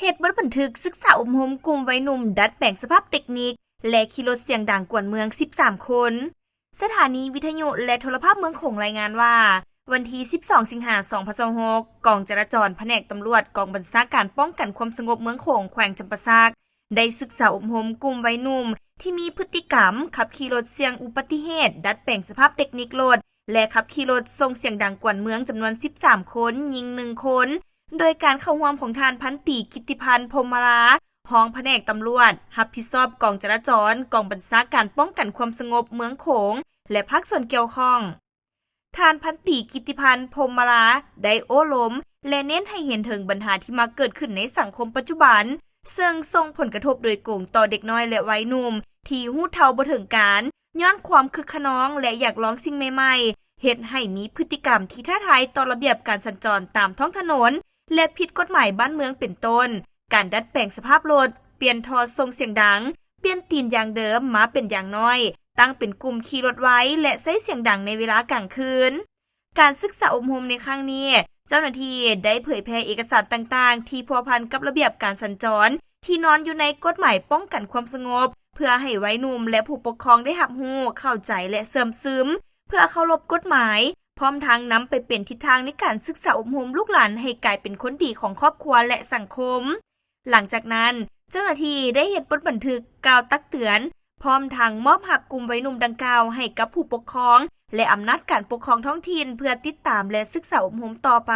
ເຮັດບົດບັນທຶກສຶກສາອົບຮົມກຸ່ມໄວໜຸ່ມດັດແປງສະພາບເຕັກນິກ ແລະ ຂີ່ລົດສຽງດັງກວນເມືອງສິບສາມຄົນ. ສະຖານີວິທະຍຸ ແລະ ໂທລະພາບເມືອງໂຂງລາຍງານວ່າ ວັນທີສິບສອງ ສິງຫາ ສອງພັນຊາວຫົກ ກອງຈະລາຈອນ ພະແນກຕຳຫຼວດ ກອງບັນຊາການປ້ອງກັນຄວາມສະຫງົບເມືອງໂຂງ ແຂວງຈຳປາສັກ ໄດ້ສຶກສາອົບຮົມກຸ່ມໄວໜຸ່ມທີ່ມີພຶດຕິກຳຂັບຂີ່ລົດສ່ຽງອຸບັດຕິເຫດ, ດັດແປງສະພາບເຕັກນິກລົດ ແລະ ຂັບຂີ່ລົດສົ່ງສຽງດັງກວນເມືອງ ຈຳນວນສິບສາມຄົນ, ຍິງໜຶ່ງຄົນ ໂດຍການເຂົ້າຮ່ວມຂອງທ່ານພັນຕີ ກິດຕິພັນ ພົມມະລາ ຮອງພະແນກຕຳຫຼວດ ຮັບຜິດຊອບກອງຈະລາຈອນ ກອງບັນຊາການປ້ອງກັນຄວາມສະຫງົບເມືອງໂຂງ ແລະ ພາກສ່ວນກ່ຽວຂ້ອງ. ທ່ານພັນຕີກິດຕິພັນ ພົມມະລາ ໄດ້ໂອ້ລົມ ແລະ ເນັ້ນໃຫ້ເຫັນເຖິງບັນຫາທີ່ມັກເກີດຂຶ້ນໃນສັງຄົມປັດຈຸບັນ ເຊິ່ງສົ່ງຜົນກະທົບໂດຍກົງຕໍ່ເດັກນ້ອຍ ແລະ ໄວໜຸ່ມທີ່ຮູ້ເທົ່າບໍ່ເຖິງການ ຍ້ອນຄວາມຄຶກຂະນອງ ແລະ ຢາກລອງສິ່ງໃໝ່ໆ, ເຮັດໃຫ້ມີພຶດຕິກຳທີ່ທ້າທາຍຕໍ່ລະບຽບການສັນຈອນຕາມທ້ອງຖະໜົນ ແລະ ຜິດກົດໝາຍບ້ານເມືອງ ເປັນຕົ້ນ ການດັດແປງສະພາບລົດ, ປ່ຽນທໍ່ສົ່ງສຽງດັງ, ປ່ຽນຕີນຢາງເດີມມາເປັນຢາງນ້ອຍ, ຕັ້ງເປັນກຸ່ມຂີ່ລົດໄວ ແລະ ໃຊ້ສຽງດັງໃນເວລາກາງຄືນ. ການສຶກສາອົບຮົມໃນຄັ້ງນີ້, ເຈົ້າໜ້າທີ່ໄດ້ເຜີຍແຜ່ເອກະສານຕ່າງໆທີ່ພົວພັນກັບລະບຽບການສັນຈອນທີ່ນອນຢູ່ໃນກົດໝາຍປ້ອງກັນຄວາມສະຫງົບ ເພື່ອໃຫ້ໄວໜຸ່ມ ແລະ ຜູ້ປົກຄອງໄດ້ຮັບຮູ້, ເຂົ້າໃຈ ແລະ ເຊື່ອມຊຶມ ເພື່ອເຄົາລົບກົດໝາຍ, ພ້ອມທັງນຳໄປເປັນທິດທາງໃນການສຶກສາອົບຮົມລູກຫຼານໃຫ້ກາຍເປັນຄົນດີຂອງຄອບຄົວ ແລະ ສັງຄົມ. ຫຼັງຈາກນັ້ນ, ເຈົ້າໜ້າທີ່ໄດ້ເຮັດບົດບັນທຶກກ່າວຕັກເຕືອນ, ພ້ອມທັງມອບຮັບກຸ່ມໄວໜຸ່ມດັ່ງກ່າວໃຫ້ກັບຜູ້ປົກຄອງ ແລະ ອຳນາດການປົກຄອງທ້ອງຖິ່ນ ເພື່ອຕິດຕາມ ແລະ ສຶກສາອົບຮົມຕໍ່ໄປ.